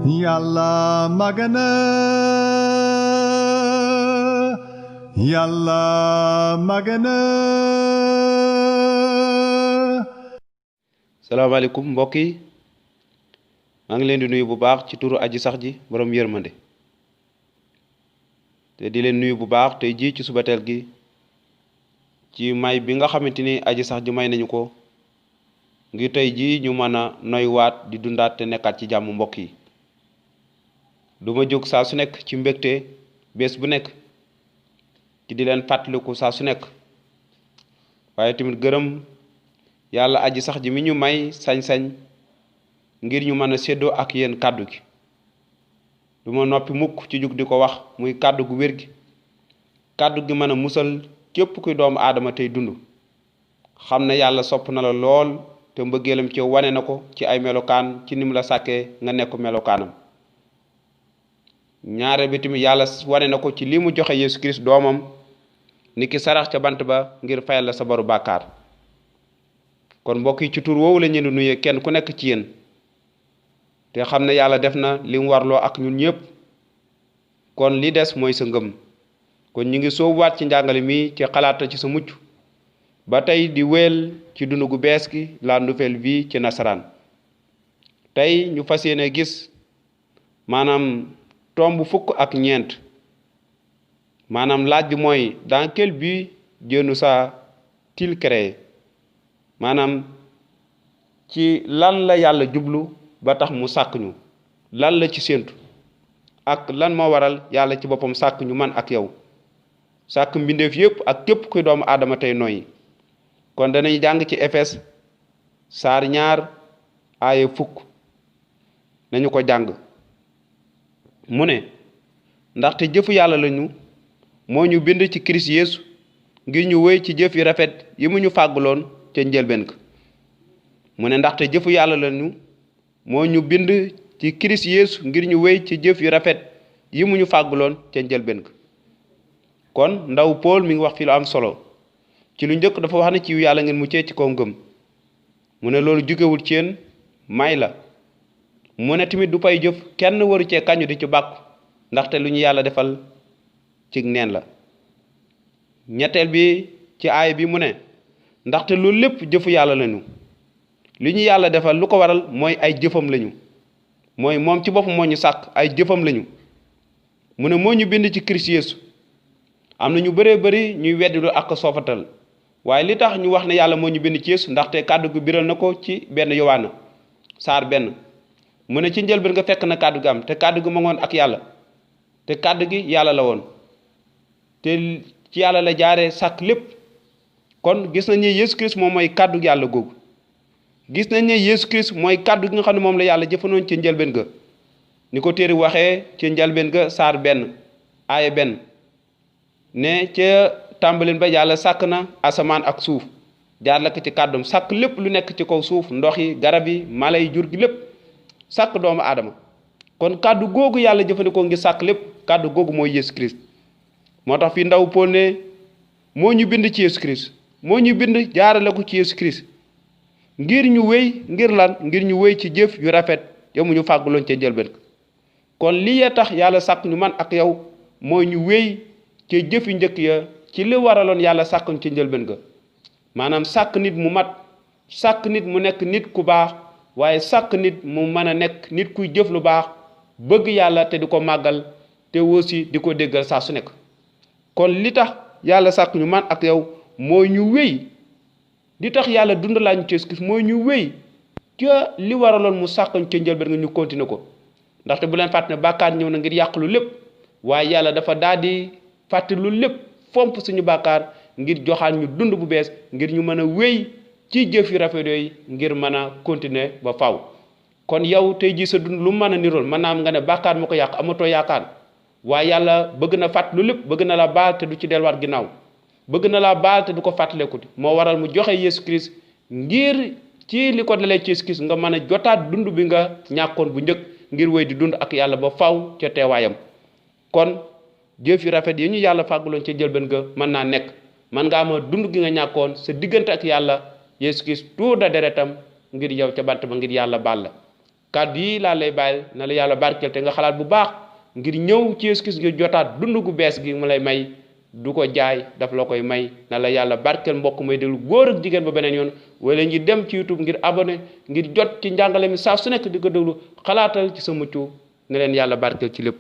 Yàlla magana Yàlla magana. salaamaaleykum mbokk yi maa ngi leen di nuyu bu baax ci turu aji sax ji borom yërmande te di leen nuyu bu baax tey ji ci subateel gi ci may bi nga xamante ni aji sax ji may nañu ko ngir tey ji ñu mën a noywaat di dundaat te nekkaat ci jàmm mbokk yi duma jóg saa su nekk ci mbégte bés bu nekk ci di leen fàttaliku saa su nekk waaye tamit gërëm yàlla aji sax ji mi ñu may sañ-sañ ngir ñu mën a séddoo ak yéen kàddu gi duma noppi mukk ci jug di ko wax muy kàddu gu wér gi kàddu gi mën a musal képp kuy doomu aadama tey dund xam ne yàlla sopp na la lool te mbëggeelam ci wane na ko ci ay melokaan ci ni mu la sàkkee nga nekk melokaanam ñaare bi tamit yàlla wane na ko ci li mu joxe Yeesu Kirist doomam ni ki sarax ca bant ba ngir fayal la sa baru bàkkaar kon mbokk yi ci tur woowu la ñu di nuyee kenn ku nekk ci yéen te xam ne yàlla def na li mu warloo ak ñun ñëpp kon li des mooy sa ngëm kon ñu ngi soobuwaat ci njàngale mi ci xalaata ci sa mucc ba tey di wéel ci dund gu bees gi la nouvelle vie ci nasaraan tey ñu fas yéene gis maanaam tomb fukk ak ñeent maanaam laaj bi mooy dans quel but Dieu nous a-t-il créé maanaam ci lan la yàlla jublu ba tax mu sàkk ñu lan la ci séentu ak lan moo waral yàlla ci boppam sàkk ñu man ak yow sàkk mbindeef yépp ak képp kuy doomu aadama tey noyyi kon danañ jàng ci Efes saar 2 aaya 10 nañu ko jàng mu ne ndaxte jëfu yàlla lañu moo ñu bind ci Kirist Yeesu ngir ñu wéy ci jëf yu rafet yi mu ñu fàgguloon ca njëlbeen ka mu ne ndaxte jëfu yàlla lañu moo ñu bind ci Kirist Yeesu ngir ñu wéy ci jëf yu rafet yi mu ñu fàgguloon ca njëlbeen ka kon ndaw Paul mi ngi wax fi lu am solo ci lu njëkk dafa wax ne ci yàlla ngeen muccee ci kaw ngëm mu ne loolu jógewul ci yéen may la mu ne tamit du pay jëf kenn waru cee kañu di ci bàkku ndaxte lu ñu yàlla defal ci neen la ñetteel bi ci aay bi mu ne ndaxte loolu lépp jëfu yàlla lañu li ñu yàlla defal lu ko waral mooy ay jëfam lañu mooy moom ci boppam moo ñu sàkk ay jëfam lañu mu ne moo ñu bind ci Kirist Yeesu am na ñu bëree bëri ñuy weddi lu ak soofatal waaye li tax ñu wax ne yàlla moo ñu bind ci Yeesu ndaxte kàddu gi biral na ko ci benn Yowaana saar 1 mu ne ci njëlbéen nga fekk na kàddu gi am te kàddu gi ma ngoon ak yàlla te kàddu gi yàlla la woon te ci yàlla la jaaree sàkk lépp kon gis nañ ne Yeesu Kirist moom mooy kàddu yàlla googu gis nañ ne Yeesu Kirist mooy kàddu gi nga xam ne moom la yàlla jëfanoon ci njëlbéen ga ni ko téere waxee ci njëlbéen ga saar 1 aaya 1 ne ca tàmbalin ba yàlla sàkk na asamaan ak suuf jaar la ko ci kàddum sàkk lépp lu nekk ci kaw suuf ndox yi garab yi mala yi jur gi lépp sàkk doomu aadama kon kàddu googu yàlla jëfandikoo ngir sàkk lépp kàddu googu mooy Yeesu Kirist moo tax fii ndaw Paul ne moo ñu bind ci Yeesu Kirist moo ñu bind jaarale ko ci Yeesu Kirist ngir ñu wéy ngir lan ngir ñu wéy ci jëf yu rafet ya mu ñu fàgguloon ca njëlbéen kon lii tax yàlla sàkk ñu man ak yow mooy ñu wéy ci jëf yu njëkk ya ci li waraloon yàlla sàkkuñ ci njëlbéen ga maanaam sàkk nit mu mat sàkk nit mu nekk nit ku baax waaye sàkk nit mu mën a nekk nit kuy jëf lu baax bëgg yàlla te di ko màggal te aussi di ko déggal saa su nekk kon li tax yàlla sàkk ñu man ak yow mooy ñu wéy li tax yàlla dund laa ñu ci mooy ñu wéy ca li waraloon mu sàkkuñ ca njëlbéen nga ñu continuer ko ndaxte bu leen fàtte ne bàkkaar ñëw na ngir yàq lu lépp waaye yàlla dafa daal di fàtte lu lépp fomp suñu bàkkaar ngir joxaan ñu dund bu bees ngir ñu mën a wéy ci jëf yu rafet yooyu ngir mën a continuer ba faw kon yow tey jii sa dund lu mën a nirool mën naa am nga ne bàkkaar moo ko yàq amatoo yaakaar waaye yàlla bëgg na fàtt lu lépp bëgg na la baal te du ci delluwaat ginnaaw bëgg na la baal te du ko fàttalekuti moo waral mu joxe Yeesu Kirist ngir ci li ko dalee ci Yeesu Kirist nga mën a jotaat dund bi nga ñàkkoon bu njëkk ngir wéy di dund ak yàlla ba faw ca teewaayam kon jëf yu rafet yi ñu yàlla fàgguloon ca jëlbeen ga mën naa nekk man nga ama dund gi nga ñàkkoon sa diggante ak yàlla Yeesu Kirist tuur da deretam ngir yow ca bant ba ngir yàlla baal la kàddu yi laa lay bàyyi na la yàlla barkeel te nga xalaat bu baax ngir ñëw ci Yeesu Kirist ngir jotaat dund gu bees gi mu lay may du ko jaay daf la koy may na la yàlla barkeel mbokk may déglu góor ak jigéen ba beneen yoon wala ngir dem ci YouTube ngir abonné ngir jot ci njàngale mi saa su nekk di ko déglu xalaatal ci sa mucc ne leen yàlla barkeel ci lépp